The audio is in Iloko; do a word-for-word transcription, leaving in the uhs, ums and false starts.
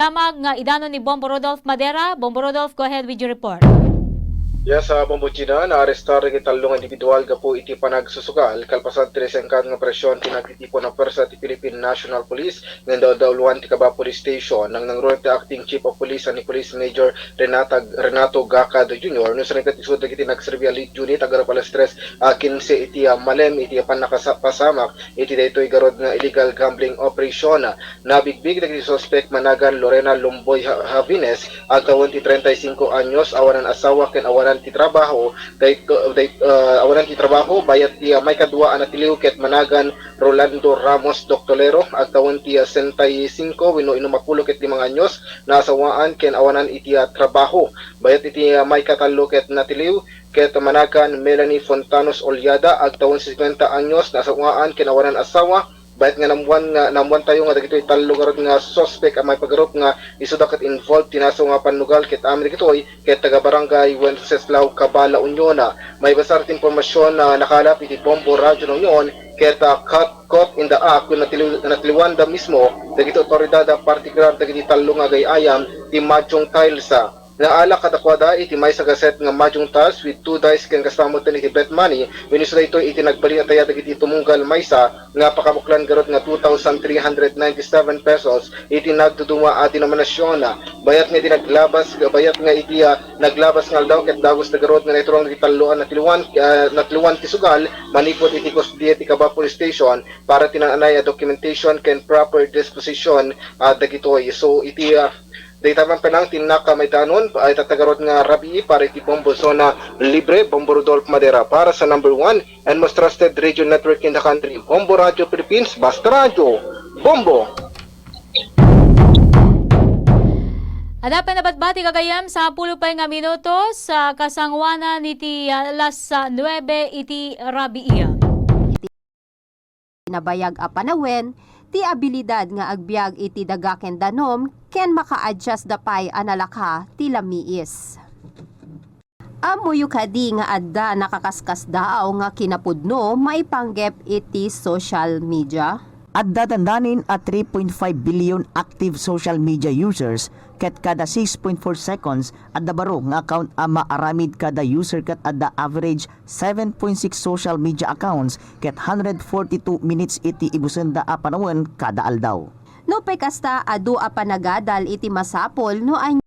damag nga idanon ni Bombo Rodolph Madera. Bombo Rodolph, go ahead with your report. Yes, ah, Bombo Gina, naarestar dagiti tallo nga individual gapu iti panagsusugal kalpasan ti sengkad nga operasyon ti nagtitipon a puwersa ti Philippine National Police nga indaw-dauluan ti Kaba Police Station. Nangnangruna ti Acting Chief of Police, ni Police Major Renata, Renato Gacad Junior, no sinabitan isuda dagiti nagserbi a lead unit agarop alas tres, ah, kinse iti, ah, malem iti pannakapasamak iti daytoy garud nga illegal gambling operation. Nabigbig dagiti suspek managan Lorena Lumboy Ha-, Javines, agtawen ti treinta y cinco anyos, awanan asawa ken awanan ti trabaho, dayto-, day-, ah, awanan ti trabaho, bayat ti, ah, maikadua a natiliw ket managan Rolando Ramos Doctolero, agtawen ti, ah, sesenta y cinco wenno inum a pulo ket lima nga anyos, naasawaan ken awanan iti, ah, trabaho. Bayat iti, ah, maikatallo ket natiliw ket managan Melanie Fontanos Ollada, agtawen sesenta anyos, naasawaan ken awanan asawa. Bayat nga naammuan nga, naammuantayo nga dagitoy tallo garud nga suspek a maipagarop nga isuda ket involved ti nasaw nga pannugal ket amin dagitoy ket taga-barangay Wenceslao Cabala Union. Maibasar ti impormasyon a nakalap iti Bombo Radio La Union ket, ah, caught, caught in the act wenno natiliw-, natiliwanda mismo dagiti awtoridad a partikular dagiti tallo nga agay-ayam ti Mahjong Tiles, ah, nga alak kadakuada iti maysa a set nga Mahjong Tiles with two dice ken kasta metten iti bet money wenno isu daytoy iti nagbalin a taya dagiti tumunggal maysa nga pakabuklan garud nga two thousand three hundred ninety-seven pesos iti nagduduma a denominasion. Bayat nga iti naglabas, bayat nga iti, ah, naglabas nga aldaw ket dagus da garud nga naiturong dagiti tallo a natiliwan, ah, natiliwan ti sugal manipud iti kustodiya ti Kaba Police Station para ti naan-anay a documentation ken proper disposition, ah, dagitoy. So, iti, ah, dayta man penang ti innaka maidanon, ah, ita tagarud nga rabii para iti Bombo Zona Libre, Bombo Rodolph Madera para sa number one and most trusted radio network in the country, Bombo Radio Philippines, Basta Radio, Bombo! Adda pay nabatbati gagayem sa pulo pay nga minutos sa kasanguanan iti, ah, alas, ah, nuebe iti rabii. Nabayag a panawen, ti abilidad nga agbiag iti daga ken danum ken maka-adjust da pay a nalaka ti lamiis. Ammoyo kadi nga adda nakaskasdaaw nga kinapudno maipanggep iti social media? Adda dandanin a three point five billion active social media users ket kada six point four seconds adda baro nga account a maaramid kada user ket adda average seven point six social media accounts ket hundred forty-two minutes iti ibusenda a panawen kada aldaw. Nupay kasta, adu a panagadal iti masapul no ania